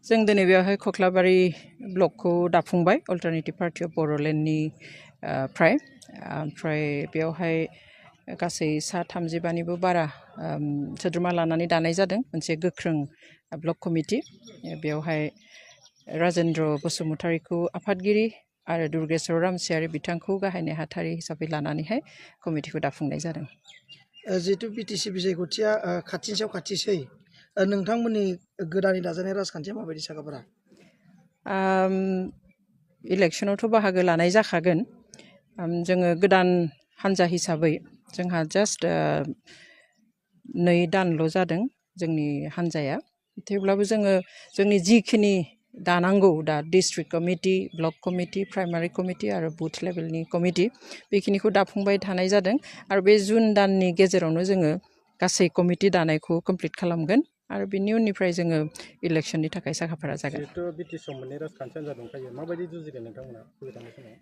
जों दिनै बेवहाय कक्लाबारि ब्लकखौ दाफुंबाय अल्टारनेटिभ पार्टी अफ बर'लेण्डनि ओमफ्राय बेवहाय गासै सा 35निबो बारा सोद्रोमा लानानै दानाय जादों मोनसे गोख्रों ब्लक कमिटि। बेवहाय राजेन्द्र बसुमतारीखौ आफादगिरि आरो दुर्गेश्वर रामसियारि बिथांखौ गाहाय नेहाथारि हिसाबै लानानैहाय कमिटिखौ दाफुंनाय जादों। जिहेतु बिटिसि बिसायख'थिया खाथिनि सायाव खाथिसै नोंथांमोननि गोदानै दाजानाय राजखान्थिया माबायदि साखाफोरा? इलेक्सनावथ' बाहागो लानाय जाखागोन। जोङो गोदान हान्जा हिसाबै जोंहा जास्ट 2 दानल' जादों जोंनि हान्जाया। थेवब्लाबो जोङो जोंनि जिखिनि दानांगौ दा district committee, block committee, primary committee आरो बुथ लेभेलनि कमिटि बेखिनिखौ दाफुंबाय थानाय जादों आरो बे जुन दाननि गेजेरावनो जोङो गासै कमिटि दानायखौ कमप्लिट खालामगोन आरो बिनि उननिफ्राय जोङो इलेक्सननि थाखाय साखाफारा जागोन। जिहेतु बिटिसिआव मोननै राजखान्थि हान्जा दंखायो, माबायदि जुजिगोन नोंथांमोना फैबाय थानाय समाव?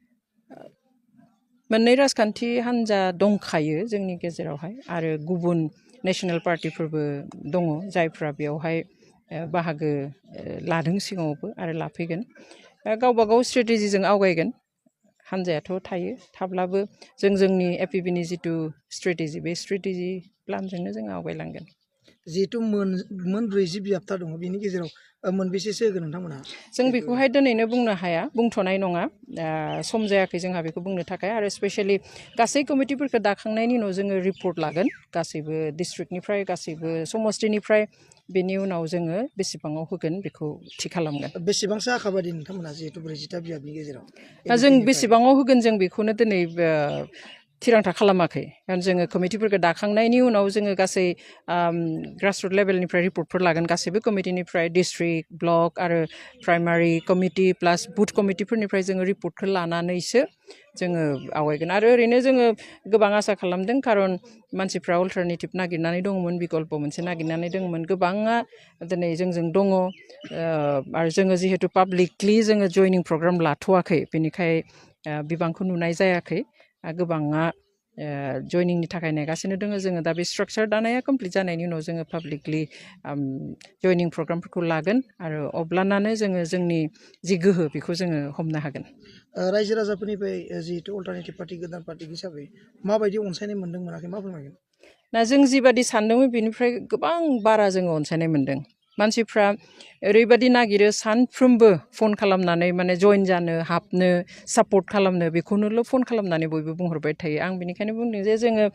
मोननै राजखान्थि हान्जा दंखायो जोंनि गेजेरावहाय आरो गुबुन नेशनेल पार्टिफोरबो दङ जायफ्रा बेवहाय बाहागो लादों सिगाङावबो आरो लाफैगोन। गावबा गाव स्ट्रेटेजिजों आवगायगोन। हान्जायाथ' थायो थाब्लाबो जों जोंनि एपिबिनि जिथु स्ट्रेटेजि बे स्ट्रेटेजि प्लानजोंनो जों आवगायलांगोन। जिहेतु मोन 40 बिजाबथा दङ बेनि गेजेराव मोनबेसेसो होगोन नोंथांमोना? जों बेखौहाय दिनैनो बुंनो हाया, बुंथ'नाय नङा। सम जायाखै जोंहा बेखौ बुंनो थाखाय आरो स्पेसियेलि गासै कमिटिफोरखौ दाखांनायनि उनाव जोङो रिपर्ट लागोन गासैबो डिस्ट्रिक्टनिफ्राय गासैबो समस्टिनिफ्राय। बेनि उनाव जोङो बेसेबाङाव होगोन बेखौ थि खालामगोन। बेसेबांसो आखाबादि नोंथांमोना जिहेतु 40टा बिजाबनि गेजेराव? जों बेसेबाङाव होगोन जों बेखौनो दिनै थिरांथा खालामाखै। जोङो कमिटिफोरखौ दाखांनायनि उनाव जोङो गासै ग्रासरुट लेभेलनिफ्राय रिपर्टफोर लागोन गासैबो कमिटिनिफ्राय डिस्ट्रिक्ट, ब्लक आरो प्राइमारि कमिटि प्लास बुथ कमिटिफोरनिफ्राय जोङो रिपर्टखौ लानानैसो जोङो आवगायगोन। आरो ओरैनो जोङो गोबां आसा खालामदों खारन मानसिफ्रा अल्टारनेटिभ नागिरनानै दङमोन, बिकल्प मोनसे नागिरनानै दङमोन। गोबाङा दिनै जोंजों दङ आरो जोङो जिहेतु पाब्लिकलि जोङो जयनिं प्रग्राम लाथ'वाखै बेनिखाय बिबांखौ नुनाय जायाखै। गोबाङा जयनिंनि थाखाय नेगासिनो दङ। जोङो दा बे स्ट्राक्चार दानाया कमप्लिट जानायनि उनाव जोङो पाब्लिकलि जयनिं प्रग्रामफोरखौ लागोन आरो अब्लानानो जोङो जोंनि जि गोहो बेखौ जोङो हमनो हागोन। रायजो राजाफोरनिफ्राय जिहेतु अल्टारनेटिभ पार्टी गोदान पार्टी हिसाबै माबायदि अनसायनाय मोन्दों मोनाखै मा फोरमायगोन? जों जिबादि सानदोंमोन बेनिफ्राय गोबां बारा जोङो अनसायनाय मोन्दों। मानसिफ्रा ओरैबायदि नागिरो सानफ्रोमबो फन खालामनानै माने जइन जानो, हाबनो, सापर्ट खालामनो बेखौनोल' फन खालामनानै बयबो बुंहरबाय थायो। आं बेनिखायनो बुंदों जे जोङो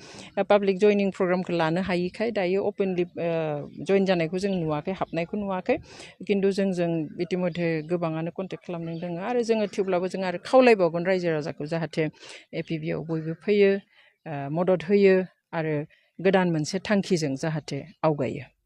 पाब्लिक जयनिं प्रग्रामखौ लानो हायिखाय दायो अपेनलि जइन जानायखौ जों नुवाखै, हाबनायखौ नुवाखै। खिन्थु जोंजों इतिमध्य गोबाङानो कन्टेक्ट खालामनाय दङ आरो जोङो थेवब्लाबो जों आरो खावलायबावगोन रायजो राजाखौ जाहाथे एपिबिआव बयबो फैयो, मदद होयो आरो गोदान मोनसे थांखिजों जाहाथे आवगायो।